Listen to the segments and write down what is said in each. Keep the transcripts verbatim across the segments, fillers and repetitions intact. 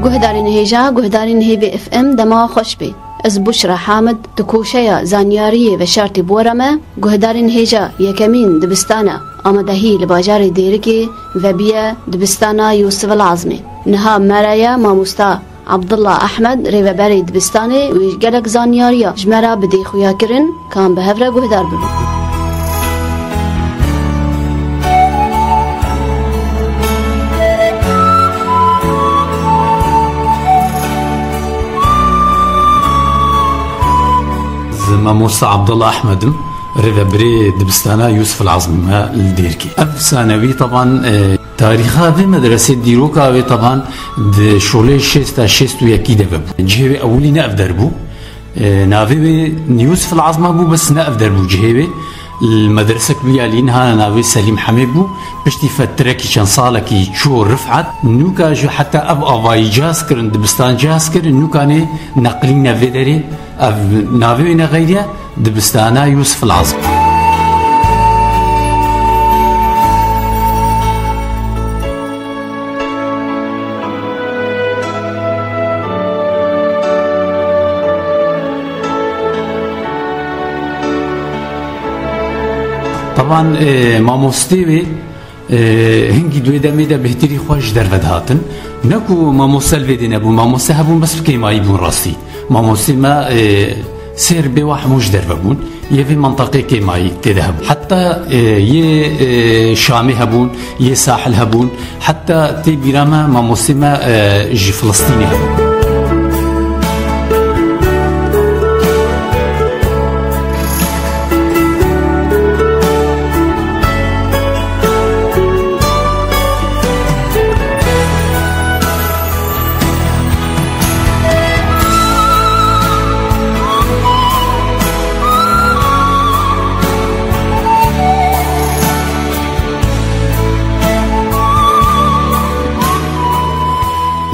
Guhdarên hêja, guhdarên Hêvê F M, dema xweş bê. Ez Buşra Hamid, di koşeya zanyariyê veşartî bi we re me, guhdarên hêja yekemîn dibistana amadehî li bajarê Dêrikê vebiye dibistana Yûsif el Azmê. Niha me re ye mamosta Abdullah Ahmed, rêveberê dibistanê, wê gelek zanyariya ji me re bidê xuya kirin, ka em bi hev re guhdar bibin. Ez mamosta Abdullah Ahmed im, rêveberê dibistana Yûsif el Azmî me li Dêrikê. Ev sanewî, teban, e, tarîxa vê medresê, dîroka wê, teban, di şolê şêst a şêst û yekî de vebû. Cihê wê ewilî ne ev der bû. E, navê wê Yûsif el Azma bû, bes ne ev der bû cihê wê. Li medresek bîyalî niha navê Selîm Hemê bû. Piştî fetrekî, çend salekî çû Rifat. Nûka jî heta ev avayî cihaz kirin, dibistan cihaz kirin, nûkanê neqilîne vê derê. Ev navê wê ne xeyriye, dibistana Yûsif el Azm. Teban, e, mamostê wê, e, hingî di wê demê de bêhtirî xwe ji derve dihatin. Ne ku mamoste li vê dê nebûn, mamoste hebûn, bes bi kêmayî bûn rastî. Mamostê me, e, sêr bê wa hemû ji derve bûn. Yê vê menteqê kêmayî tê de hebû. Heta, e, yê, e, Şamê hebûn, yê Sahil hebûn, heta tê bîra me mamostê me, e, ji Filistînê hebûn.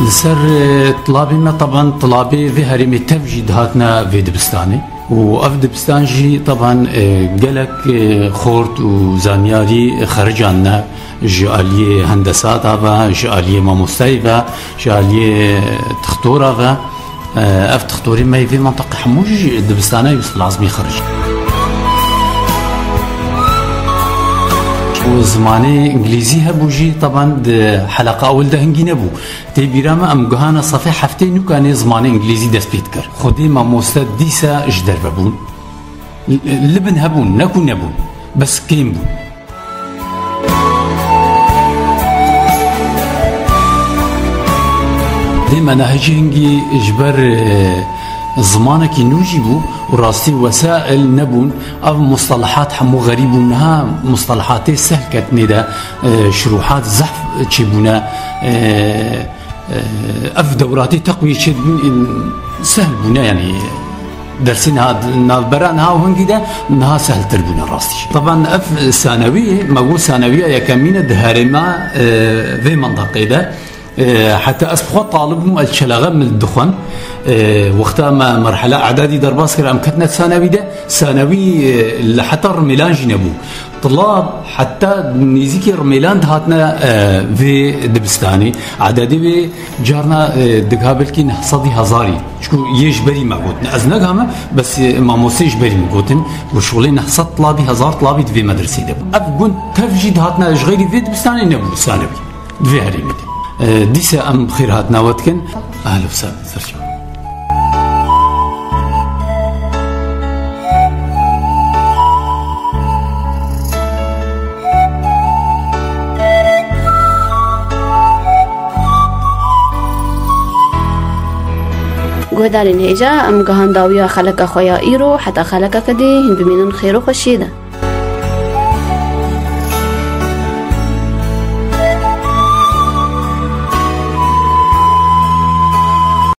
Li ser, e, tilabê me, teban tilabê vê herêmê tev jî dihatine vê dibistanê. Û ev dibistan jî, teban, e, gelek, e, xort û zanyarî xericandine ji aliyê hendesata ve, ji aliyê mamosteyê ve, ji aliyê tixtora ve. E, ev tixtorê me yê vê menteqê hemû jî dibistana Yûsif Lazmî xeric. Û zimanê îngilîzî hebû jî, teban di heleqa ewil de hingî nebû. Tê bîra me em guhana sefê heftê nûkanê zimanê îngilîzî dest pê dikir. Xwedê mamoste dîsa ji derve bûn. Li bin hebûn, ne ku nebûn, bes kêm bûn. Dê menahecî hingî ji ber, e, zimanekî nû jî bû û rastî wesail nebûn. Ev mustalahat hemû xerîb bûn. Niha mustalahatê sehl ketinê de, e, şuruhat zehf çêbûne. E, Ev dewratê teqwî çêdibûn, sehl bûne, yanî dersê niha navbera niha û hingî de niha sehltir bûne rastî. Teban ev sanewî, me got sanewiya yekemîn e di herêma, e, vê mendeqê de. E, heta ez bi xwe talib bûm, ez çelexe min dixwend. E, wexta me merhela edadî derbas kir, em ketine sanewî de. Sanewî, e, li heta Rimêlan jî nebû. Tilab heta nêzîkî Rimêlan dihatine, e, vê dibistanê. Ededê wê carna, e, digiha belkî neh sedî hezarî. Çiku yê ji berî me gotin. Ez negihame, bes, e, mamostê ji berî min gotin. Ku şolê neh sed tilabî, hezar tilabî di vê medresê de bû. Ev gund tev jî dihatine ji xeyrî vê dibistanê nebû, sanewî. Di vê herêmê de. E, dîsa em bi xêr hatina we dikin. Ehlen we sehlen, serçav. Guhdarên hêja, em gihan dawiya xeleka xwe ya îro, heta xelekeke dî, hûn bimînin xêr û xweşiyê de.